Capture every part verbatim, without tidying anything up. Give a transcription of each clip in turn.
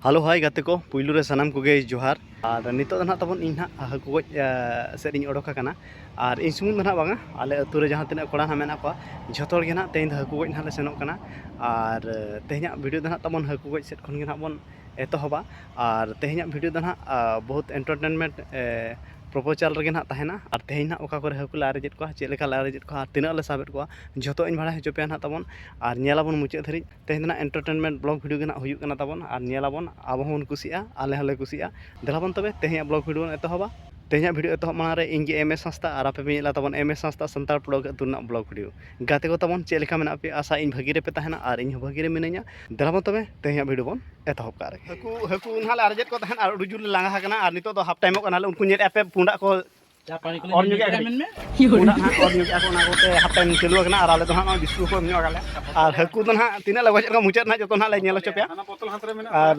Hello, ᱦᱟᱭ ᱜᱟᱛᱮ ᱠᱚ, ᱯᱩᱭᱞᱩ ᱨᱮ ᱥᱟᱱᱟᱢ ᱠᱚᱜᱮ ᱡᱚᱦᱟᱨ᱾ ᱟᱨ ᱱᱤᱛᱚᱜ ᱫᱚ ᱱᱟᱦᱟᱜ ᱛᱟᱵᱚᱱ ᱤᱧ ᱱᱟᱦᱟᱜ ᱦᱟᱹᱠᱩ ᱜᱚᱡ, ᱟ, ᱥᱮᱫ ᱤᱧ ᱚᱰᱚᱠ ᱟᱠᱟᱱᱟ᱾ ᱟᱨ ᱤᱧ ᱥᱩᱢᱩᱝ ᱫᱚ ᱱᱟᱦᱟᱜ ᱵᱟᱝᱟ, ᱟᱞᱮ ᱟᱹᱛᱩ ᱨᱮ ᱡᱟᱦᱟᱸ ᱛᱤᱱᱟᱹᱜ ᱠᱚᱲᱟ ᱱᱟᱦᱟᱜ ᱢᱮᱱᱟᱜ ᱠᱚᱣᱟ, ᱡᱷᱚᱛᱚ ᱦᱚᱲ ᱜᱮ ᱱᱟᱦᱟᱜ ᱛᱮᱦᱮᱧ ᱫᱚ ᱦᱟᱹᱠᱩ ᱜᱚᱡ ᱱᱟᱦᱟᱜ ᱞᱮ ᱥᱮᱱᱚᱜ ᱠᱟᱱᱟ᱾ ᱟᱨ, ᱮ, ᱛᱮᱦᱮᱧᱟᱜ ᱵᱷᱤᱰᱤᱭᱳ ᱫᱚ ᱱᱟᱦᱟᱜ ᱛᱟᱵᱚᱱ ᱦᱟᱹᱠᱩ ᱜᱚᱡ ᱥᱮᱫ ᱠᱷᱚᱱ ᱜᱮ ᱱᱟᱦᱟᱜ ᱵᱚᱱ ᱮᱛᱚᱦᱚᱵᱟ᱾ ᱟᱨ ᱛᱮᱦᱮᱧᱟᱜ ᱵᱷᱤᱰᱤᱭᱳ ᱫᱚ ᱱᱟᱦᱟᱜ, ᱟ, ᱵᱚᱦᱩᱛ ᱮᱱᱴᱟᱨᱴᱮᱱᱢᱮᱱᱴ, ᱮ, ᱯᱨᱚᱯᱳᱡᱟᱞ ᱨᱮᱜᱮ ᱱᱟᱦᱟᱜ ᱛᱟᱦᱮᱱᱟ᱾ ᱟᱨ ᱛᱮᱦᱮᱧ ᱱᱟᱦᱟᱜ ᱚᱠᱟ ᱠᱚᱨᱮ ᱦᱟᱹᱠᱩ ᱞᱮ ᱟᱨᱮᱡᱮᱫ ᱠᱚᱣᱟ, ᱪᱮᱫ ᱞᱮᱠᱟ ᱞᱮ ᱟᱨᱮᱡᱮᱫ ᱠᱚᱣᱟ, ᱟᱨ ᱛᱤᱱᱟᱹᱜ ᱞᱮ ᱥᱟᱵᱮᱫ ᱠᱚᱣᱟ, ᱡᱷᱚᱛᱚ ᱤᱧ ᱵᱟᱲᱟᱭ ᱦᱚᱪᱚ ᱯᱮᱭᱟ ᱱᱟᱦᱟᱜ ᱛᱟᱵᱚᱱ᱾ ᱟᱨ ᱧᱮᱞᱟᱵᱚᱱ ᱢᱩᱪᱟᱹᱫ ᱫᱷᱟᱹᱨᱤᱡ᱾ ᱛᱮᱦᱮᱧ ᱫᱚ ᱱᱟᱦᱟᱜ ᱮᱱᱴᱟᱨᱴᱮᱱᱢᱮᱱᱴ ᱵᱞᱚᱜ ᱵᱷᱤᱰᱤᱭᱳ ᱜᱮ ᱱᱟᱦᱟᱜ ᱦᱩᱭᱩᱜ ᱠᱟᱱᱟ ᱛᱟᱵᱚᱱ᱾ ᱟᱨ ᱧᱮᱞᱟᱵᱚᱱ, ᱟᱵᱚ ᱦᱚᱸᱵᱚᱱ ᱠᱩᱥᱤᱜᱼᱟ, ᱟᱞᱮ ᱦᱚᱸᱞᱮ ᱠᱩᱥᱤᱜᱼᱟ᱾ ᱫᱮᱞᱟᱵᱚᱱ ᱛᱚᱵᱮ, ᱛᱮᱦᱮᱧᱟᱜ ᱵᱞᱚᱜ ᱵᱷᱤᱰᱤᱭᱳ ᱵᱚᱱ ᱮᱛᱚᱦᱚᱵᱟ᱾ ᱛᱮᱦᱮᱧᱟᱜ ᱵᱷᱤᱰᱤᱭᱳ ᱮᱛᱚᱦᱚᱵ ᱢᱟᱲᱟᱝ ᱨᱮ ᱤᱧ ᱜᱮ ᱮᱢ ᱮᱥ ᱦᱟᱸᱥᱫᱟ, ᱟᱨ ᱟᱯᱮ ᱯᱮ ᱧᱮᱞᱟ ᱛᱟᱵᱚᱱ ᱮᱢ ᱮᱥ ᱦᱟᱸᱥᱫᱟ ᱥᱟᱱᱛᱟᱲ ᱯᱞᱚᱜ ᱟᱹᱛᱩ ᱨᱮᱱᱟᱜ ᱵᱞᱚᱜ ᱵᱷᱤᱰᱤᱭᱳ᱾ ᱜᱟᱛᱮ ᱠᱚ ᱛᱟᱵᱚᱱ, ᱪᱮᱫ ᱞᱮᱠᱟ ᱢᱮᱱᱟᱜ ᱯᱮᱭᱟ? ᱟᱥᱟ ᱤᱧ ᱵᱷᱟᱹᱜᱤ ᱨᱮᱯᱮ ᱛᱟᱦᱮᱱᱟ ᱟᱨ ᱤᱧ ᱦᱚᱸ ᱵᱷᱟᱹᱜᱤ ᱨᱮ ᱢᱤᱱᱟᱹᱧᱟ᱾ ᱫᱮᱞᱟᱵᱚᱱ ᱛᱚᱵᱮ, ᱛᱮᱦᱮᱧᱟᱜ ᱵᱷᱤᱰᱤᱭᱳ ᱵᱚᱱ ᱮᱛᱚᱦᱚᱵ ᱠᱟᱜ ᱨᱮᱜᱮ᱾ ᱦᱟᱹᱠᱩ, ᱦᱟᱹᱠᱩ ᱱᱟᱦᱟᱜ ᱞᱮ ᱟᱨᱮᱡᱮᱫ ᱠᱚ ᱛᱟᱦᱮᱸᱫ ᱟᱨ ᱟᱹᱰᱤ ᱡᱳᱨ ᱞᱮ ᱞᱟᱸᱜᱟ ᱟᱠᱟᱱᱟ᱾ ᱟᱨ ᱱᱤᱛᱚᱜ ᱫᱚ ᱦᱟᱯ ᱴᱟᱭᱤᱢᱚᱜ ᱠᱟᱱᱟᱞᱮ, ᱩᱱᱠᱩ ᱧᱮᱞᱮᱫᱼᱟ ᱯᱮ ᱯᱩᱸᱰᱟᱜ ᱠᱚ ᱚᱨ ᱧᱚᱜᱮᱫᱼᱟ ᱠᱟᱹᱴᱤᱡ᱾ ᱯᱩᱸᱰᱟᱜ ᱱᱟᱦᱟᱜ ᱚᱨ ᱧᱚᱜᱮᱫᱼᱟ ᱠᱚ, ᱚᱱᱟ ᱠᱚᱛᱮ ᱦᱟᱯ ᱴᱟᱭᱤᱢ ᱪᱟᱹᱞᱩ ᱟᱠᱟᱱᱟ᱾ ᱟᱨ ᱟᱞᱮ ᱫᱚ ᱱᱟᱦᱟᱜ ᱱᱚᱜᱼᱚᱭ ᱵᱤᱥᱠᱩᱴ ᱠᱚ ᱮᱢ ᱧᱚᱜ ᱟᱠᱟᱫ ᱞᱮᱭᱟ᱾ ᱟᱨ ᱦᱟᱹᱠᱩ ᱫᱚ ᱱᱟᱦᱟᱜ ᱛᱤᱱᱟᱹᱜ ᱞᱮ ᱜᱚᱡᱮᱫ ᱠᱚᱣᱟ ᱢᱩᱪᱟᱹᱫ ᱱᱟᱦᱟᱜ ᱡᱚᱛᱚ ᱱᱟᱦᱟᱜ ᱞᱮ ᱧᱮᱞ ᱦᱚᱪᱚ ᱯᱮᱭᱟ᱾ ᱟᱨ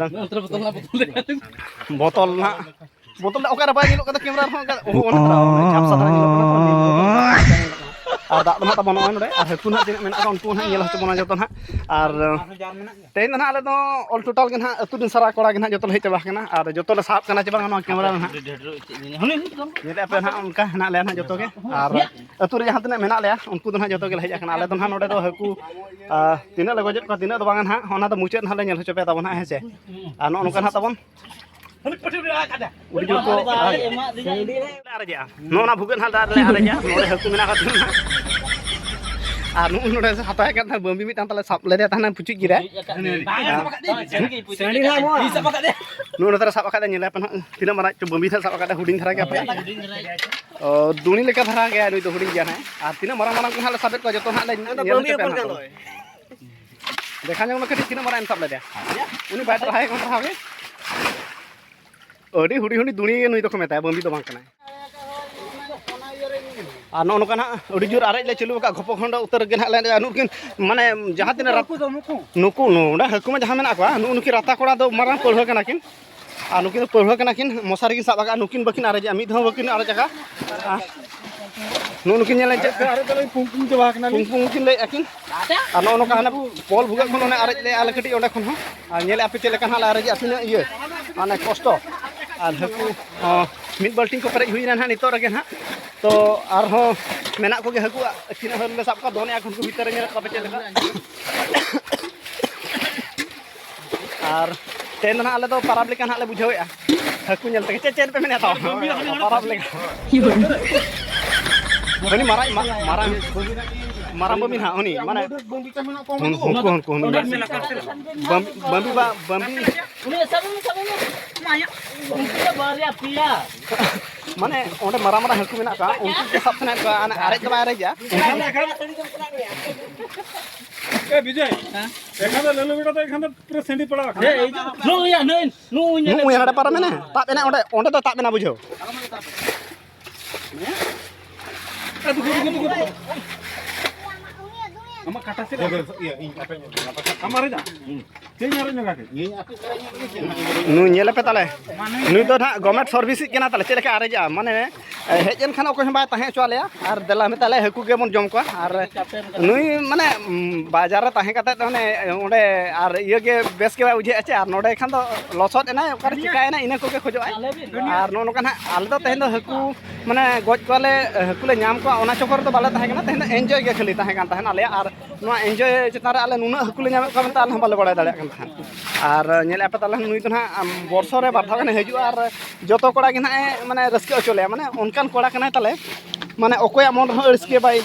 ᱵᱚᱛᱚᱞ ᱱᱟᱦᱟᱜ, ᱵᱚᱛᱚᱞ ᱫᱚ ᱚᱠᱟᱨᱮ ᱵᱟᱭ ᱧᱮᱞᱚᱜ ᱠᱟᱱᱟ ᱠᱮᱢᱮᱨᱟ ᱨᱮᱦᱚᱸ, ᱚᱱᱠᱟ ᱚᱱᱮ ᱛᱚᱨᱟ, ᱚᱱᱮ ᱡᱷᱟᱯᱥᱟ ᱫᱷᱟᱨᱟ ᱧᱮᱞᱚᱜ ᱠᱟᱱᱟ ᱛᱚ, ᱱᱤᱭᱟᱹ ᱵᱚᱛᱚᱞ ᱫᱚ ᱵᱟᱭ ᱧᱮᱞᱚᱜ ᱠᱟᱱᱟ᱾ ᱟᱨ ᱫᱟᱜ ᱫᱚ ᱱᱟᱦᱟᱜ ᱛᱟᱵᱚᱱ ᱱᱚᱜᱼᱚᱭ ᱱᱚᱰᱮ, ᱟᱨ ᱦᱟᱹᱠᱩ ᱱᱟᱦᱟᱜ ᱛᱤᱱᱟᱹᱜ ᱢᱮᱱᱟᱜ ᱠᱚᱣᱟ ᱩᱱᱠᱩ ᱦᱚᱸ ᱱᱟᱦᱟᱜ ᱧᱮᱞ ᱦᱚᱪᱚ ᱵᱚᱱᱟ ᱡᱚᱛᱚ ᱱᱟᱦᱟᱜ᱾ ᱟᱨ ᱛᱮᱦᱮᱧ ᱫᱚ ᱱᱟᱦᱟᱜ ᱟᱞᱮ ᱫᱚ all total ᱜᱮ ᱱᱟᱦᱟᱜ ᱟᱹᱛᱩ ᱨᱮᱱ ᱥᱟᱨᱟ ᱠᱚᱲᱟ ᱜᱮ ᱱᱟᱦᱟᱜ ᱡᱚᱛᱚ ᱞᱮ ᱦᱮᱡ ᱪᱟᱵᱟ ᱟᱠᱟᱱᱟ᱾ ᱟᱨ ᱡᱚᱛᱚ ᱞᱮ ᱥᱟᱵ ᱠᱟᱱᱟ ᱪᱮ ᱵᱟᱝ ᱱᱚᱣᱟ ᱠᱮᱢᱮᱨᱟ ᱨᱮ ᱱᱟᱦᱟᱜ? ᱧᱮᱞᱮᱫ ᱯᱮ ᱱᱟᱦᱟᱜ ᱚᱱᱠᱟ ᱦᱮᱱᱟᱜ ᱞᱮᱭᱟ ᱱᱟᱦᱟᱜ ᱡᱚᱛᱚ ᱜᱮ᱾ ᱟᱨ ᱟᱹᱛᱩ ᱨᱮ ᱡᱟᱦᱟᱸ ᱛᱤᱱᱟᱹᱜ ᱢᱮᱱᱟᱜ ᱞᱮᱭᱟ ᱩᱱᱠᱩ ᱫᱚ ᱱᱟᱦᱟᱜ ᱡᱚᱛᱚ ᱜᱮᱞᱮ ᱦᱮᱡ ᱟᱠᱟᱱᱟ᱾ ᱟᱞᱮ ᱫᱚ ᱱᱟᱦᱟᱜ ᱱᱚᱰᱮ ᱫᱚ ᱦᱟᱹᱠᱩ, ᱟ, ᱛᱤᱱᱟᱹᱜ ᱞᱮ ᱜᱚᱡᱮᱫ ᱠᱚᱣᱟ ᱛᱤᱱᱟᱹᱜ ᱫᱚ ᱵᱟᱝᱟ ᱱᱟᱦᱟᱜ, ᱚᱱᱟ ᱫᱚ ᱢᱩᱪᱟᱹᱫ ᱱᱟᱦᱟᱜ ᱞᱮ ᱧᱮᱞ ᱦᱚᱪᱚ ᱯᱮᱭᱟ ᱛᱟᱵᱚᱱ ᱱᱟᱦᱟᱜ, ᱦᱮᱸ ᱥᱮ? ᱟᱨ ᱱᱚᱜᱼᱚ ᱱᱚᱝᱠᱟ ᱱᱟᱦᱟᱜ ᱛᱟᱵᱚᱱ ᱩᱰᱤ ᱡᱳᱨ ᱠᱚ ᱟᱨᱮᱡᱮᱜᱼᱟ᱾ ᱱᱚᱜᱼᱚ ᱱᱟ ᱵᱷᱩᱜᱟᱹᱜ ᱱᱟᱦᱟᱜ ᱫᱟᱜ ᱨᱮᱞᱮ ᱟᱨᱮᱡᱟ, ᱱᱚᱰᱮ ᱦᱟᱹᱠᱩ ᱢᱮᱱᱟᱜ ᱠᱚᱣᱟ ᱛᱤᱱᱟᱹᱜ ᱱᱟᱦᱟᱜ᱾ ᱟᱨ ᱱᱚᱜᱼᱚ ᱱᱚᱰᱮ ᱦᱟᱛᱟᱣ ᱠᱟᱱ ᱛᱟᱦᱮᱸ ᱵᱟᱹᱢᱵᱤ ᱢᱤᱫᱴᱟᱝ ᱛᱟᱞᱮ ᱥᱟᱵ ᱞᱮᱫᱮᱭᱟ ᱛᱟᱦᱮᱱᱟ ᱯᱩᱪᱩᱡ ᱜᱤᱨᱟ᱾ ᱱᱚᱜᱼᱚ ᱱᱚᱛᱮ ᱨᱮ ᱥᱟᱵ ᱟᱠᱟᱫ ᱫᱮᱭᱟ, ᱧᱮᱞᱮ ᱯᱮ ᱱᱟᱦᱟᱜ, ᱛᱤᱱᱟᱹᱜ ᱢᱟᱨᱟᱝ ᱪᱚ ᱵᱟᱹᱢᱵᱤ ᱱᱟᱦᱟᱜ ᱥᱟᱵ ᱟᱠᱟᱫ ᱫᱮᱭᱟ, ᱦᱩᱰᱤᱧ ᱫᱷᱟᱨᱟ ᱜᱮᱭᱟ ᱯᱟᱞᱮ᱾ ᱚ, ᱫᱩᱬᱤ ᱞᱮᱠᱟ ᱫᱷᱟᱨᱟ ᱜᱮᱭᱟ, ᱱᱩᱭ ᱫᱚ ᱦᱩᱰᱤᱧ ᱜᱮᱭᱟ ᱱᱟᱦᱟᱜ᱾ ᱟᱨ ᱛᱤᱱᱟᱹᱜ ᱢᱟᱨᱟᱝ ᱢᱟᱨᱟᱝ ᱠᱚ ᱱᱟᱦᱟᱜ ᱞᱮ ᱥᱟᱵᱮᱫ ᱠᱚᱣᱟ, ᱡᱚᱛᱚ ᱱᱟᱦᱟᱜ ᱞᱮ ᱧᱮᱞ ᱦᱚᱪᱚ ᱯᱮᱭᱟ ᱱᱟᱦᱟᱜ ᱛᱟᱵᱚᱱ᱾ ᱫᱮᱠᱷᱟ ᱧᱚᱜ ᱢᱮ ᱠᱟᱹᱴᱤᱡ, ᱛᱤᱱᱟᱹᱜ ᱢᱟᱨᱟᱝ ᱮᱢ ᱥᱟᱵ ᱞᱮᱫᱮᱭᱟ? ᱩᱱᱤ ᱵᱟᱭ ᱴᱨᱟᱭ ᱠᱚ ᱴᱨᱟᱭ ᱜᱮ᱾ ᱟᱹᱰᱤ ᱦᱩᱰᱤᱧ ᱦᱩᱰᱤᱧ ᱫᱩᱬᱤ ᱜᱮ ᱱᱩᱭ ᱫᱚᱠᱚ ᱢᱮᱛᱟᱭᱟ, ᱵᱟᱹᱢᱵᱤ ᱫᱚ ᱵᱟᱝ ᱠᱟᱱᱟᱭ᱾ ᱟᱨ ᱱᱚᱜᱼᱚ ᱱᱚᱝᱠᱟ ᱱᱟᱦᱟᱜ ᱟᱹᱰᱤ ᱡᱳᱨ ᱟᱨᱮᱡ ᱞᱮ ᱪᱟᱹᱞᱩ ᱟᱠᱟᱫ, ᱜᱷᱚᱯᱚ ᱜᱷᱚᱸᱰᱚ ᱩᱛᱟᱹᱨ ᱜᱮ ᱱᱟᱦᱟᱜ ᱞᱮ, ᱱᱩᱠᱤᱱ ᱢᱟᱱᱮ ᱡᱟᱦᱟᱸ ᱛᱤᱱᱟᱹᱜ ᱨᱟᱛ-, ᱱᱩᱠᱩ ᱫᱚ, ᱱᱩᱠᱩ᱾ ᱱᱩᱠᱩ ᱱᱚᱰᱮ ᱦᱟᱹᱠᱩ ᱢᱟ ᱡᱟᱦᱟᱸ ᱢᱮᱱᱟᱜ ᱠᱚᱣᱟ, ᱱᱩᱜᱼᱩ ᱱᱩᱠᱤᱱ ᱨᱟᱛᱟ ᱠᱚᱲᱟ ᱫᱚ ᱢᱟᱨᱟᱝ ᱯᱟᱹᱲᱦᱟᱹ ᱠᱟᱱᱟ ᱠᱤᱱ᱾ ᱟᱨ ᱱᱩᱠᱤᱱ ᱫᱚ ᱯᱟᱹᱲᱦᱟᱹ ᱠᱟᱱᱟ ᱠᱤᱱ, ᱢᱚᱥᱟᱨᱤ ᱠᱤᱱ ᱥᱟᱵ ᱟᱠᱟᱫᱼᱟ, ᱱᱩᱠᱤᱱ ᱵᱟᱹᱠᱤᱱ ᱟᱨᱮᱡ ᱟᱠᱟᱫᱼᱟ᱾ ᱟᱨ ᱱᱩᱜᱼᱩ ᱱᱩᱠᱤᱱ ᱧᱮᱞ ᱪᱮᱫ ᱟᱨᱮ ᱛᱟᱞᱟᱧ ᱯᱩᱝ ᱯᱩᱝ ᱪᱟᱵᱟ ᱠᱟᱱᱟ ᱯᱩᱝ ᱯᱩᱝ ᱠᱤᱱ ᱞᱟᱹᱭᱮᱫᱼᱟ ᱠᱤᱱ᱾ ᱟᱨ ᱱᱚᱜᱼᱚ ᱱᱚᱝᱠᱟ ᱦᱟᱱᱮ ᱯᱚᱞ ᱵᱷᱩᱜᱟᱹᱜ ᱠᱷᱚᱱ ᱚᱱᱮ ᱟᱨᱮᱡ ᱞᱮ ᱟᱞᱮ ᱠᱟᱹᱴᱤᱡ ᱚᱸᱰᱮ ᱠᱷᱚᱱ ᱦᱚᱸ᱾ ᱟᱨ ᱧᱮᱞᱮᱫᱼᱟ ᱯᱮ ᱪᱮᱫ ᱞᱮᱠᱟ ᱦᱟᱸᱜ ᱞᱮ ᱟᱨᱮᱡᱮᱜᱼᱟ, ᱛᱤᱱᱟᱹᱜ ᱤᱭᱟᱹ ᱢᱟᱱᱮ ᱠᱚᱥᱴᱚ᱾ ᱟᱨ ᱦᱟᱹᱠᱩ ᱦᱚᱸ ᱢᱤᱫ ᱵᱟᱹᱞᱴᱤᱱ ᱠᱚ ᱯᱮᱨᱮᱡ ᱦᱩᱭᱱᱟ ᱱᱟᱦᱟᱜ ᱱᱤᱛᱚᱜ ᱨᱮᱜᱮ ᱱᱟᱦᱟᱜ᱾ ᱛᱚ ᱟᱨᱦᱚᱸ ᱢᱮᱱᱟᱜ ᱠᱚᱜᱮ ᱦᱟᱹᱠᱩ, ᱛᱤᱱᱟᱹᱜ ᱦᱟᱹᱠᱩ ᱞᱮ ᱥᱟᱵ ᱠᱚᱣᱟ ᱫᱚᱱᱮᱜᱼᱟ ᱠᱚ ᱩᱱᱠᱩ ᱵᱷᱤᱛᱟᱹᱨ ᱨᱮ ᱧᱮᱞᱮᱫ ᱠᱚᱣᱟ ᱯᱮ ᱪᱮᱫ ᱞᱮᱠᱟ᱾ ᱟᱨ ᱛᱮᱦᱮᱧ ᱫᱚ ᱱᱟᱦᱟᱜ ᱟᱞᱮ ᱫᱚ ᱯᱟᱨᱟᱵᱽ ᱞᱮᱠᱟ ᱱᱟᱦᱟᱜ ᱞᱮ ᱵᱩᱡᱷᱟᱹᱣᱮᱫᱼᱟ ᱦᱟᱹᱠᱩ ᱧᱮᱞ ᱛᱮᱜᱮ᱾ ᱪᱮᱫ ᱪᱮᱫ ᱯᱮ ᱢᱮᱱᱮᱫ ᱛᱟᱵᱚᱱᱟ? ᱯᱟᱨᱟᱵᱽ ᱞᱮᱠᱟ᱾ ᱩᱱᱤ ᱢᱟᱨᱟᱝ ᱢᱟ- ᱢᱟᱨᱟᱝ ᱢᱟᱨᱟᱝ ᱵᱟᱹᱢᱤ ᱱᱟᱦᱟᱜ ᱩᱱᱤ ᱢᱟᱱᱮ ᱦᱩᱱ- ᱦᱩᱱᱠᱩ ᱦᱩᱱᱠᱩ ᱦᱩᱱᱠᱩ ᱵᱟᱹᱢ- ᱵᱟᱹᱢᱵᱤ ᱵᱟ ᱵᱟᱹᱢᱵᱤ᱾ ᱩᱱᱤ ᱥᱟᱵ ᱢᱮ, ᱥᱟᱵ ᱢᱮ᱾ ᱢᱟᱭᱟ᱾ ᱩᱱᱠᱩ ᱫᱚ ᱵᱟᱨᱭᱟ ᱯᱮᱭᱟ᱾ ᱢᱟᱱᱮ ᱚᱸᱰᱮ ᱢᱟᱨᱟᱝ ᱢᱟᱨᱟᱝ ᱦᱟᱹᱠᱩ ᱢᱮᱱᱟᱜ ᱠᱚᱣᱟ, ᱩᱱᱠᱩ ᱠᱚ ᱥᱟᱵ ᱥᱟᱱᱟᱭᱮᱫ ᱠᱚᱣᱟ, ᱚᱱᱟ ᱟᱨᱮᱡ ᱫᱚ ᱵᱟᱭ ᱟᱨᱮᱡᱟ᱾ ᱮ ᱵᱤᱡᱚᱭ, ᱮᱠᱷᱟᱱ ᱫᱚ ᱞᱟᱹᱞᱩ ᱵᱮᱴᱟ ᱫᱚ ᱮᱠᱷᱟᱱ ᱫᱚ ᱯᱩᱨᱟᱹ ᱥᱮᱸᱫᱤ ᱯᱟᱲᱟᱣ ᱟᱠᱟᱱᱟ᱾ ᱱᱩᱭ ᱭᱟ, ᱱᱩᱭ, ᱱᱩᱭ ᱧᱮᱞ ᱱᱩᱭ ᱦᱟᱸᱰᱮ ᱯᱟᱨᱚᱢᱮᱱᱟ, ᱛᱟᱵ ᱮᱱᱟ ᱚᱸᱰᱮ, ᱚᱸᱰᱮ ᱫᱚ ᱛᱟᱵ ᱮᱱᱟ ᱵᱩᱡᱷᱟᱹᱣ᱾ ᱮ, ᱫᱩᱜᱩ, ᱫᱩᱜᱩ, ᱫᱩᱜᱩ, ᱫᱩᱜᱩ᱾ ᱟᱢᱟᱜ ᱠᱟᱴᱟ ᱥᱮᱫ ᱨᱮ᱾ ᱤᱭᱟᱹ, ᱤᱧ ᱟᱯᱮ ᱧᱚᱜ ᱠᱟᱱᱟ᱾ ᱟᱢ ᱟᱨᱮᱡᱟ? ᱦᱩᱸ᱾ ᱪᱮᱫ ᱤᱧ ᱟᱨᱮᱡ ᱧᱚᱜᱟ ᱠᱮ? ᱤᱧ ᱟᱯᱮ ᱥᱮᱫ ᱨᱮ ᱧᱚᱜ ᱜᱮ ᱪᱮᱫ? ᱱᱩᱭ ᱧᱮᱞᱮ ᱯᱮ ᱛᱟᱞᱮ᱾ ᱱᱩᱭ ᱫᱚ ᱱᱟᱦᱟᱜ government service ᱤᱡ ᱠᱟᱱᱟ ᱛᱟᱞᱮ, ᱪᱮᱫ ᱞᱮᱠᱟ ᱟᱨᱮᱡᱟ? ᱢᱟᱱᱮ, ᱦᱮᱡ ᱮᱱ ᱠᱷᱟᱱ ᱚᱠᱚᱭ ᱦᱚᱸ ᱵᱟᱭ ᱛᱟᱦᱮᱸ ᱦᱚᱪᱚ ᱟᱞᱮᱭᱟ᱾ ᱟᱨ ᱫᱮᱞᱟ ᱢᱮᱛᱟ ᱞᱮ ᱦᱟᱹᱠᱩ ᱜᱮᱵᱚᱱ ᱡᱚᱢ ᱠᱚᱣᱟ᱾ ᱟᱨ ᱱᱩᱭ ᱢᱟᱱᱮ, ᱩᱸ, ᱵᱟᱡᱟᱨ ᱨᱮ ᱛᱟᱦᱮᱸ ᱠᱟᱛᱮ ᱫᱚ ᱚᱱᱮ ᱚᱸᱰᱮ ᱟᱨ ᱤᱭᱟᱹ ᱜᱮ ᱵᱮᱥ ᱜᱮ ᱵᱟᱭ ᱵᱩᱡᱷᱟᱹᱜᱼᱟ ᱪᱮ, ᱟᱨ ᱱᱚᱰᱮ ᱠᱷᱟᱱ ᱫᱚ ᱞᱚᱥᱚᱫ ᱮᱱᱟᱭ, ᱚᱠᱟᱨᱮ ᱪᱤᱠᱟᱹᱭᱮᱱᱟ, ᱤᱱᱟᱹ ᱠᱚᱜᱮ ᱠᱷᱚᱡᱚᱜᱼᱟᱭ᱾ ᱟᱨ ᱱᱚᱜᱼᱚ ᱱᱚᱝᱠᱟ ᱱᱟᱦᱟᱜ ᱟᱞᱮ ᱫᱚ ᱛᱮᱦᱮᱧ ᱫᱚ ᱦᱟᱹᱠᱩ ᱢᱟᱱᱮ ᱜᱚᱡ ᱠᱚᱣᱟᱞᱮ, ᱦᱟᱹᱠᱩ ᱞᱮ ᱧᱟᱢ ᱠᱚᱣᱟ, ᱚᱱᱟ ᱪᱚᱠᱚᱨ ᱨᱮᱫᱚ ᱵᱟᱞᱮ ᱛᱟᱦᱮᱸ ᱠᱟᱱᱟ᱾ ᱛᱮᱦᱮᱧ ᱫᱚ enjoy ᱜᱮ ᱠᱷᱟᱹᱞᱤ ᱛᱟᱦᱮᱸ ᱠᱟᱱ ᱛᱟᱦᱮᱱ ᱟᱞᱮᱭᱟᱜ᱾ ᱟᱨ ᱱᱚᱣᱟ enjoy ᱪᱮᱛᱟᱱ ᱨᱮ ᱟᱞᱮ ᱱᱩᱱᱟᱹᱜ ᱦᱟᱹᱠᱩ ᱞᱮ ᱧᱟᱢᱮᱫ ᱠᱚᱣᱟ ᱢᱮᱱᱛᱮ ᱟᱞᱮ ᱦᱚᱸ ᱵᱟᱞᱮ ᱵᱟᱲᱟᱭ ᱫᱟᱲᱮᱭᱟᱜ ᱠᱟᱱ ᱛᱟᱦᱮᱸᱫ᱾ ᱟᱨ ᱧᱮᱞᱮᱫᱼᱟ ᱯᱮ ᱛᱟᱦᱚᱞᱮ ᱱᱩᱭ ᱫᱚ ᱱᱟᱦᱟᱜ ᱵᱚᱨᱥᱚ ᱨᱮ ᱵᱟᱨ ᱫᱷᱟᱣ ᱜᱟᱱᱮ ᱦᱤᱡᱩᱜᱼᱟ ᱟᱨ ᱡᱚᱛᱚ ᱠᱚᱲᱟ ᱜᱮ ᱱᱟᱦᱟᱜ ᱮ ᱢᱟᱱᱮ ᱨᱟᱹᱥᱠᱟᱹ ᱦᱚᱪᱚ ᱞᱮᱭᱟ, ᱢᱟᱱᱮ ᱚᱱᱠᱟᱱ ᱠᱚᱲᱟ ᱠᱟᱱᱟᱭ ᱛᱟᱞᱮ, ᱢᱟᱱᱮ ᱚᱠᱚᱭᱟᱜ ᱢᱚᱱ ᱨᱮᱦᱚᱸ ᱟᱹᱲᱤᱥ ᱜᱮ ᱵᱟᱭ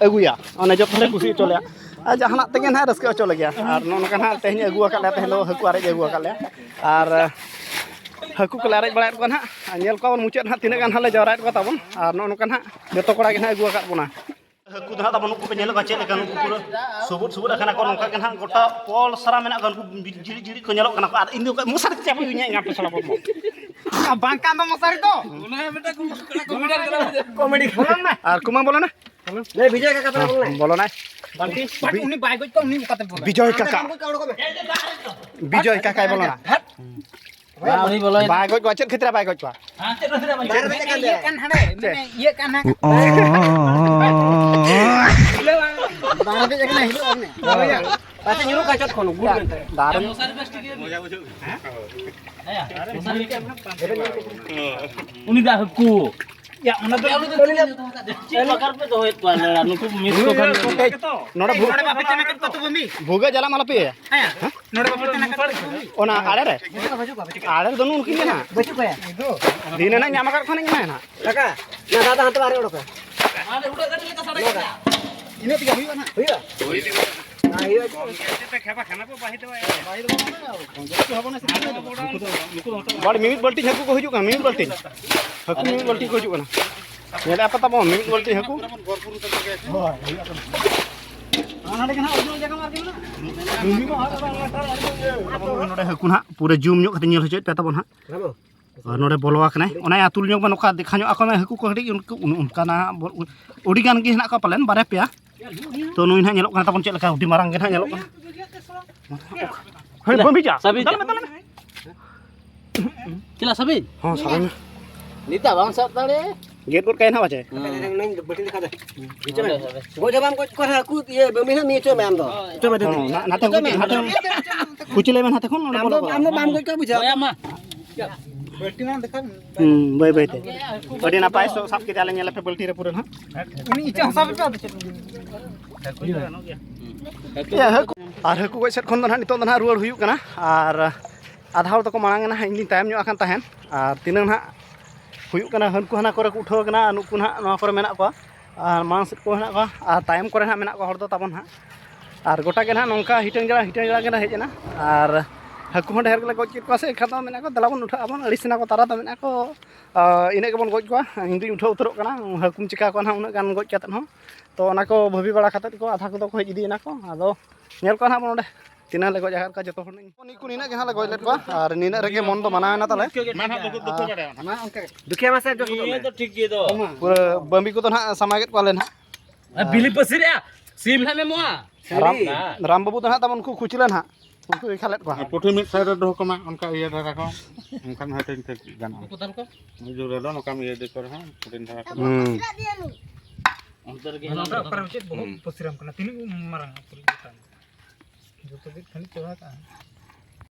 ᱟᱹᱜᱩᱭᱟ, ᱚᱱᱮ ᱡᱚᱛᱚ ᱦᱚᱲᱮ ᱠᱩᱥᱤ ᱦᱚᱪᱚ ᱞᱮᱭᱟ᱾ ᱟᱨ ᱡᱟᱦᱟᱱᱟᱜ ᱛᱮᱜᱮ ᱱᱟᱦᱟᱜ ᱨᱟᱹᱥᱠᱟᱹ ᱦᱚᱪᱚ ᱞᱮᱜᱮᱭᱟ᱾ ᱟᱨ ᱱᱚᱜᱼᱚ ᱱᱚᱝᱠᱟ ᱱᱟᱦᱟᱜ ᱛᱮᱦᱮᱧ ᱟᱹᱜᱩ ᱟᱠᱟᱫ ᱞᱮᱭᱟ, ᱛᱮᱦᱮᱧ ᱫᱚ ᱦᱟᱹᱠᱩ ᱟᱨᱮᱡ ᱮ ᱟᱹᱜᱩ ᱟᱠᱟᱫ ᱞᱮᱭᱟ᱾ ᱟᱨ ᱦᱟᱹᱠᱩ ᱠᱚᱞᱮ ᱟᱨᱮᱡ ᱵᱟᱲᱟᱭᱮᱫ ᱠᱚᱣᱟ ᱱᱟᱦᱟᱜ, ᱟᱨ ᱧᱮᱞ ᱠᱚᱣᱟ ᱵᱚᱱ ᱢᱩᱪᱟᱹᱫ ᱱᱟᱦᱟᱜ ᱛᱤᱱᱟᱹᱜ ᱜᱟᱱ ᱦᱟᱸᱜ ᱞᱮ ᱡᱟᱣᱨᱟᱭᱮᱫ ᱠᱚᱣᱟ ᱛᱟᱵᱚᱱ᱾ ᱟᱨ ᱱᱚᱜᱼᱚ ᱱᱚᱝᱠᱟ ᱱᱟᱦᱟᱜ ᱡᱚᱛᱚ ᱠᱚᱲᱟ ᱜᱮ ᱱᱟᱦᱟᱜ ᱟᱹᱜᱩ ᱟᱠᱟᱫ ᱵᱚᱱᱟ᱾ ᱦᱟᱹᱠᱩ ᱫᱚ ᱦᱟᱸᱜ ᱛᱟᱵᱚᱱ ᱱᱩᱠᱩ ᱯᱮ ᱧᱮᱞᱮᱫ ᱠᱚᱣᱟ ᱪᱮᱫ ᱞᱮᱠᱟ ᱱᱩᱠᱩ ᱯᱩᱨᱟᱹ ᱥᱩᱵᱩᱫ ᱥᱩᱵᱩᱫ ᱟᱠᱟᱱᱟ ᱠᱚ, ᱱᱚᱝᱠᱟ ᱜᱮ ᱱᱟᱦᱟᱜ ᱜᱚᱴᱟ ᱯᱚᱞ ᱥᱟᱨᱟ ᱢᱮᱱᱟᱜ ᱠᱚᱣᱟ, ᱱᱩᱠᱩ ᱡᱤᱲᱤ ᱡᱤᱲᱤ ᱠᱚ ᱧᱮᱞᱚᱜ ᱠᱟᱱᱟ ᱠᱚ᱾ ᱟᱨ ᱤᱧ ᱫᱚ ᱢᱚᱥᱟᱨᱤ ᱪᱟᱯ ᱦᱩᱭᱩᱧᱟ ᱤᱧ ᱟᱯᱮ ᱥᱟᱞᱟᱜ ᱵᱚᱞᱚ᱾ ᱵᱟᱝᱠᱷᱟᱱ ᱫᱚ ᱢᱚᱥᱟᱨᱤ ᱫᱚ᱾ ᱚᱱᱟ ᱢᱤᱫᱴᱟᱝ ᱠᱚᱢᱮᱰᱤ ᱠᱟᱱᱟ᱾ ᱵᱚᱞᱚᱱ ᱢᱮ᱾ ᱟᱨ ᱠᱩᱢᱟᱹᱝ ᱵᱚᱞᱚᱱᱟ᱾ ᱞᱮ ᱵᱤᱡᱚᱭ ᱠᱟᱠᱟ ᱛᱟᱞᱟᱝ ᱵᱚᱞᱚᱱ ᱢᱮ᱾ ᱵᱚᱞᱚᱱᱟᱭ᱾ ᱵᱟᱴ ᱩᱱᱤ ᱵᱟᱭ ᱜᱚᱡ ᱠᱚᱣᱟ, ᱩᱱᱤ ᱚᱠᱟᱛᱮ ᱵᱚᱞᱚᱱᱟ? ᱵᱤᱡᱚᱭ ᱠᱟᱠᱟ᱾ ᱵᱤᱡᱚᱭ ᱠᱟᱠᱟᱭ ᱵᱚᱞᱚᱱᱟ᱾ ᱵᱟᱝ, ᱩᱱᱤ ᱵᱚᱞᱚᱭ ᱵᱟᱭ ᱜᱚᱡ ᱠᱚᱣᱟ, ᱪᱮᱫ ᱠᱷᱟᱹᱛᱤᱨ ᱵᱟᱭ ᱜᱚᱡ ᱠᱚᱣᱟ? ᱦᱟᱱᱛᱮ ᱨᱮ ᱵᱟᱝ ᱤᱭᱟᱹᱜ ᱠᱟᱱ ᱦᱟᱸᱰᱮ, ᱢᱟᱱᱮ ᱤᱭᱟᱹᱜ ᱠᱟᱱ ᱦᱟᱸᱜ᱾ ᱵᱟᱝ ᱨᱮᱵᱮᱡ ᱠᱟᱱᱟ, ᱦᱤᱞᱳᱜ ᱟᱨ ᱢᱤᱫ᱾ ᱯᱟᱪᱮ ᱧᱩᱨᱩᱜ ᱠᱟᱱ ᱪᱚᱴ ᱠᱷᱚᱱ, ᱜᱩᱲ ᱢᱮᱱᱛᱮ᱾ ᱫᱟᱨᱮ ᱩᱱᱤ ᱫᱚ ᱦᱟᱹᱠᱩ᱾ ᱭᱟ, ᱚᱱᱟ ᱫᱚ ᱪᱮᱫ ᱵᱟᱠᱷᱟᱨ ᱯᱮ ᱫᱚᱦᱚᱭᱮᱫ ᱠᱚᱣᱟ ᱞᱟᱹᱲᱟ? ᱱᱩᱠᱩ ᱢᱤᱥ ᱠᱚ ᱠᱷᱟᱱ ᱫᱚ᱾ ᱱᱚᱰᱮ ᱵᱷᱩ-, ᱱᱚᱰᱮ ᱵᱟᱯᱮ ᱛᱟᱦᱮᱱᱟ ᱠᱟᱱ ᱛᱚ ᱵᱚᱢᱤ? ᱵᱷᱩᱜᱟᱹᱜ ᱡᱟᱞᱟᱢ ᱟᱞᱚᱯᱮ ᱤᱭᱟᱹᱭᱟ᱾ ᱦᱮᱸ, ᱱᱚᱰᱮ ᱵᱟᱯᱮ ᱛᱟᱦᱮᱱᱟ ᱠᱟᱱ ᱛᱚ ᱵᱚᱢᱤ? ᱚᱱᱟ ᱟᱲᱮ ᱨᱮ? ᱟᱲᱮ ᱨᱮᱫᱚ ᱱᱩᱜᱼᱩ ᱱᱩᱠᱤᱱ ᱜᱮ ᱱᱟᱦᱟᱜ᱾ ᱵᱟᱹᱪᱩᱜ ᱠᱚᱣᱟ᱾ ᱫᱤᱱ ᱮᱱᱟᱜ ᱧᱟᱢ ᱟᱠᱟᱫ ᱠᱷᱟᱱᱤᱧ ᱮᱢᱟᱭᱟ ᱱᱟᱦᱟᱜ᱾ ᱠᱟᱠᱟ, ᱱᱚᱣᱟ ᱫᱟᱜ ᱫᱚ ᱦᱟᱱᱛᱮ ᱵᱟᱦᱨᱮ ᱚᱰᱚᱠᱟ᱾ ᱤᱱᱟᱹᱜ ᱛᱮᱜᱮ ᱦᱩᱭᱩᱜᱼᱟ ᱱᱟᱦᱟᱜ᱾ ᱦᱩᱭᱩᱜᱼᱟ? ᱦᱮᱸ, ᱦᱩᱭᱩᱜᱼᱟ᱾ ᱵᱟᱲ ᱢᱤᱢᱤᱫ ᱵᱟᱹᱞᱴᱤᱱ ᱦᱟᱹᱠᱩ ᱠᱚ ᱦᱤᱡᱩᱜ ᱠᱟᱱᱟ, ᱢᱤᱢᱤᱫ ᱵᱟᱹᱞᱴᱤᱱ᱾ ᱦᱟᱹᱠᱩ ᱢᱤᱢᱤᱫ ᱵᱟᱹᱞᱴᱤᱱ ᱠᱚ ᱦᱤᱡᱩᱜ ᱠᱟᱱᱟ᱾ ᱧᱮᱞᱮᱫᱼᱟ ᱯᱮ ᱛᱟᱵᱚᱱ ᱢᱤᱢᱤᱫ ᱵᱟᱹᱞᱴᱤᱱ ᱦᱟᱹᱠᱩ᱾ ᱱᱚᱰᱮ ᱦᱟᱹᱠᱩ ᱱᱟᱦᱟᱜ ᱯᱩᱨᱟᱹ ᱡᱩᱢ ᱧᱚᱜ ᱠᱟᱛᱮ ᱧᱮᱞ ᱦᱚᱪᱚᱭᱮᱫ ᱯᱮ ᱛᱟᱵᱚᱱ ᱦᱟᱸᱜ᱾ ᱟᱨ ᱱᱚᱰᱮ ᱵᱚᱞᱚ ᱟᱠᱟᱱᱟᱭ, ᱚᱱᱟᱭ ᱟᱹᱛᱩᱞ ᱧᱚᱜ ᱢᱟ, ᱱᱚᱝᱠᱟ ᱫᱮᱠᱷᱟ ᱧᱚᱜ ᱟᱠᱚ ᱢᱮ ᱦᱟᱹᱠᱩ ᱠᱚ ᱠᱟᱹᱴᱤᱡ, ᱩᱱᱠᱩ ᱚᱱᱠᱟᱱᱟᱜ ᱟᱹᱰᱤ ᱜᱟᱱ ᱜᱮ ᱦᱮᱱᱟᱜ ᱠᱚᱣᱟ ᱯᱟᱞᱮᱱ, ᱵᱟᱨᱭᱟ ᱯᱮᱭᱟ᱾ ᱛᱚ ᱱᱩᱭ ᱱᱟᱦᱟᱜ ᱧᱮᱞᱚᱜ ᱠᱟᱱᱟ ᱛᱟᱵᱚᱱ ᱪᱮᱫ ᱞᱮᱠᱟ ᱟᱹᱰᱤ ᱢᱟᱨᱟᱝ ᱜᱮ ᱱᱟᱦᱟᱜ ᱧᱮᱞᱚᱜ ᱠᱟᱱᱟ᱾ ᱦᱳᱭ, ᱵᱟᱹᱢᱵᱤ ᱪᱟ᱾ ᱥᱟᱵᱤᱱ ᱫᱟᱞ ᱢᱮ, ᱫᱟᱞ ᱢᱮ᱾ ᱪᱮᱫᱟᱜ ᱥᱟᱵᱤᱱ? ᱦᱚᱸ, ᱥᱟᱵᱤᱱ ᱢᱮ᱾ ᱱᱤᱛᱟᱜ ᱵᱟᱝ ᱥᱟᱵ ᱫᱟᱲᱮ᱾ ᱜᱮᱫ ᱜᱚᱫ ᱠᱟᱭ ᱱᱟᱦᱟᱜ ᱯᱟᱪᱮ᱾ ᱦᱩᱸ᱾ ᱜᱚᱡ ᱦᱚᱸ ᱵᱟᱢ ᱜᱚᱡ ᱠᱚᱣᱟ ᱦᱟᱹᱠᱩ, ᱤᱭᱟᱹ, ᱵᱟᱹᱢᱤ ᱦᱟᱸᱜ ᱢᱤᱫ ᱦᱚᱪᱚᱭ ᱢᱮ ᱟᱢ ᱫᱚ᱾ ᱦᱚᱸ, ᱱᱟ-, ᱱᱟᱛᱮ ᱠᱩᱪᱤ, ᱱᱟᱛᱮ ᱠᱩᱪᱤ ᱞᱟᱹᱭ ᱢᱮ ᱱᱟᱛᱮ ᱠᱷᱚᱱ ᱱᱚᱰᱮ ᱟᱢ ᱵᱚᱞᱚ ᱫᱚ, ᱠᱚᱜ ᱟᱢ ᱫᱚ ᱢᱮ᱾ ᱵᱟᱢ ᱜᱚᱡ ᱠᱚᱣᱟ, ᱵᱩᱡᱷᱟᱹᱣ᱾ ᱦᱳᱭ, ᱟᱢᱟ᱾ ᱵᱟᱹᱞᱴᱤ ᱢᱟ ᱫᱮᱠᱷᱟᱣ ᱢᱮ᱾ ᱦᱩᱸ, ᱵᱟᱹᱭ ᱵᱟᱹᱭ ᱛᱮ᱾ ᱟᱹᱰᱤ ᱱᱟᱯᱟᱭ ᱥᱚ-, ᱥᱟᱵ ᱠᱮᱫᱮᱭᱟᱞᱮ, ᱧᱮᱞ ᱯᱮ ᱵᱟᱹᱞᱴᱤ ᱨᱮ ᱯᱩᱨᱟᱹ ᱱᱟᱦᱟᱜ᱾ ᱩᱱᱤ ᱤᱪᱟᱹᱜ ᱦᱚᱸ ᱥᱟᱵ ᱯᱮ, ᱟᱫᱚ ᱪᱮᱫ? ᱮ, ᱦᱟᱹᱠᱩ, ᱟᱨ ᱦᱟᱹᱠᱩ ᱜᱚᱡ ᱥᱮᱫ ᱠᱷᱚᱱ ᱫᱚ ᱱᱟᱦᱟᱜ ᱱᱤᱛᱚᱜ ᱫᱚ ᱱᱟᱦᱟᱜ ᱨᱩᱣᱟᱹᱲ ᱦᱩᱭᱩᱜ ᱠᱟᱱᱟ᱾ ᱟᱨ ᱟᱫᱷᱟ ᱦᱚᱲ ᱫᱚᱠᱚ ᱢᱟᱲᱟᱝ ᱮᱱᱟ, ᱤᱧ ᱫᱩᱧ ᱛᱟᱭᱚᱢ ᱧᱚᱜ ᱟᱠᱟᱱ ᱛᱟᱦᱮᱸᱫ᱾ ᱟᱨ ᱛᱤᱱᱟᱹᱜ ᱱᱟᱦᱟᱜ ᱦᱩᱭᱩᱜ ᱠᱟᱱᱟ, ᱦᱟᱹᱱᱠᱩ ᱦᱟᱱᱟ ᱠᱚᱨᱮ ᱠᱚ ᱩᱴᱷᱟᱹᱣ ᱠᱟᱱᱟ, ᱟᱨ ᱱᱩᱠᱩ ᱱᱟᱦᱟᱜ ᱱᱚᱣᱟ ᱠᱚᱨᱮ ᱢᱮᱱᱟᱜ ᱠᱚᱣᱟ, ᱟᱨ ᱢᱟᱲᱟᱝ ᱥᱮᱫ ᱠᱚ ᱦᱮᱱᱟᱜ ᱠᱚᱣᱟ, ᱟᱨ ᱛᱟᱭᱚᱢ ᱠᱚᱨᱮ ᱱᱟᱦᱟᱜ ᱢᱮᱱᱟᱜ ᱠᱚᱣᱟ ᱦᱚᱲ ᱫᱚ ᱛᱟᱵᱚᱱ ᱱᱟᱦᱟᱜ᱾ ᱟᱨ ᱜᱚᱴᱟ ᱜᱮ ᱱᱟᱦᱟᱜ ᱱᱚᱝᱠᱟ ᱦᱤᱴᱟᱹᱝ ᱡᱟᱲᱟ, ᱦᱤᱴᱟᱹᱝ ᱡᱟᱲᱟ ᱜᱮ ᱱᱟᱦᱟᱜ ᱦᱮᱡ ᱮᱱᱟ᱾ ᱟᱨ ᱦᱟᱹᱠᱩ ᱦᱚᱸ ᱰᱷᱮᱨ ᱜᱮᱞᱮ ᱜᱚᱡ ᱠᱮᱫ ᱠᱚᱣᱟ ᱥᱮ, ᱮᱱᱠᱷᱟᱱ ᱫᱚ ᱢᱮᱱᱮᱫ ᱠᱚ, "ᱫᱮᱞᱟ ᱵᱚᱱ ᱩᱴᱷᱟᱹᱜ ᱟᱵᱚᱱ, ᱟᱹᱲᱤᱥ ᱮᱱᱟ ᱠᱚ ᱛᱟᱨᱟ ᱫᱚ", ᱢᱮᱱᱮᱫ ᱠᱚ, ᱟᱨ ᱤᱱᱟᱹᱜ ᱜᱮᱵᱚᱱ ᱜᱚᱡ ᱠᱚᱣᱟ᱾ ᱤᱧ ᱫᱩᱧ ᱩᱴᱷᱟᱹᱣ ᱩᱛᱟᱹᱨᱚᱜ ᱠᱟᱱᱟ, ᱦᱟᱹᱠᱩᱢ ᱪᱤᱠᱟ ᱠᱚᱣᱟ ᱱᱟᱦᱟᱜ ᱩᱱᱟᱹᱜ ᱜᱟᱱ ᱜᱚᱡ ᱠᱟᱛᱮᱫ ᱦᱚᱸ᱾ ᱛᱚ ᱚᱱᱟ ᱠᱚ ᱵᱷᱟᱹᱵᱤ ᱵᱟᱲᱟ ᱠᱟᱛᱮᱫ ᱠᱚ ᱟᱫᱷᱟ ᱠᱚᱫᱚ ᱠᱚ ᱦᱮᱡ ᱤᱫᱤᱭᱮᱱᱟ ᱠᱚ᱾ ᱟᱫᱚ ᱧᱮᱞ ᱠᱚᱣᱟ ᱱᱟᱦᱟᱜ ᱵᱚᱱ ᱱᱚᱰᱮ ᱛᱤᱱᱟᱹᱜ ᱞᱮ ᱜᱚᱡ ᱟᱠᱟᱫ ᱠᱚᱣᱟ ᱡᱚᱛᱚ ᱦᱚᱲ᱾ ᱱᱤᱭᱟᱹ ᱠᱚ ᱱᱤᱱᱟᱹᱜ ᱜᱮ ᱦᱟᱸᱜ ᱞᱮ ᱜᱚᱡ ᱞᱮᱫ ᱠᱚᱣᱟ, ᱟᱨ ᱱᱤᱱᱟᱹᱜ ᱨᱮᱜᱮ ᱢᱚᱱ ᱫᱚ ᱢᱟᱱᱟᱣ ᱮᱱᱟ ᱛᱟᱞᱮ᱾ ᱢᱟ ᱦᱟᱸᱜ ᱫᱩᱠᱷ, ᱫᱩᱠᱷ ᱵᱟᱲᱟᱭᱟ ᱱᱟᱦᱟᱜ᱾ ᱫᱩᱠᱷᱤᱭᱟᱹ ᱢᱟᱥᱮ ᱡᱚᱛᱚ ᱠᱚ ᱢᱮ᱾ ᱫᱚ ᱴᱷᱤᱠ ᱜᱮ ᱫᱚ᱾ ᱯᱩᱨᱟᱹ ᱵᱟᱹᱢᱵᱤ ᱠᱚᱫᱚ ᱱᱟᱦᱟᱜ ᱥᱟᱢᱟᱜᱮᱫ ᱠᱚᱣᱟᱞᱮ ᱱᱟᱦᱟᱜ᱾ ᱟᱨ ᱵᱤᱞᱤ ᱯᱟᱹᱥᱤ ᱨᱮᱭᱟᱜ ᱥᱤᱢ ᱱᱟᱦᱟᱜ ᱮᱢᱚᱜᱼᱟ᱾ ᱨᱟᱢ, ᱨᱟᱢ ᱵᱟᱹᱵᱩ ᱫᱚ ᱱᱟᱦᱟᱜ ᱛᱟᱵᱚᱱ ᱩᱱᱠᱩ ᱠᱩᱪᱞᱟᱹ ᱱᱟᱦᱟᱜ᱾ ᱩᱱᱠᱩ ᱤᱠᱷᱟ ᱞᱮᱫ ᱠᱚᱣᱟ᱾ ᱟᱨ ᱯᱩᱴᱷᱤ ᱢᱤᱫ ᱥᱟᱭᱤᱰ ᱨᱮ ᱫᱚᱦᱚ ᱠᱚᱢᱟ, ᱚᱱᱠᱟ ᱤᱭᱟᱹ ᱫᱷᱟᱨᱟ ᱠᱚ, ᱮᱱᱠᱷᱟᱱ ᱦᱟᱹᱴᱤᱧ ᱴᱷᱤᱠ ᱜᱟᱱᱚᱜᱼᱟ᱾ ᱩᱱᱠᱩ ᱛᱟᱞ ᱠᱚ? ᱢᱤᱫ ᱡᱩᱜᱽ ᱨᱮᱫᱚ ᱱᱚᱝᱠᱟᱢ ᱤᱭᱟᱹ ᱤᱫᱤ ᱠᱚ ᱨᱮᱦᱚᱸ ᱦᱩᱰᱤᱧ ᱫᱷᱟᱨᱟ ᱠᱚ᱾ ᱦᱩᱸ᱾ ᱚᱱᱛᱮ ᱨᱮᱜᱮ ᱦᱮᱱᱟᱜ ᱱᱚᱰᱮ ᱠᱚᱫᱚ᱾ ᱚᱠᱟᱨᱮ ᱪᱮᱫ ᱵᱚᱦᱚᱜ ᱦᱩᱸ᱾ ᱯᱚᱥᱤᱨᱟᱢ ᱠᱟᱱᱟ? ᱛᱤᱱᱟᱹᱜ ᱢᱟᱨᱟᱝ ᱟᱹᱛᱩ ᱞᱮᱠᱟ? ᱡᱚᱛᱚ ᱜᱮ ᱠᱷᱟᱹᱞᱤ ᱪᱟᱵᱟ ᱠᱟᱜᱼᱟ᱾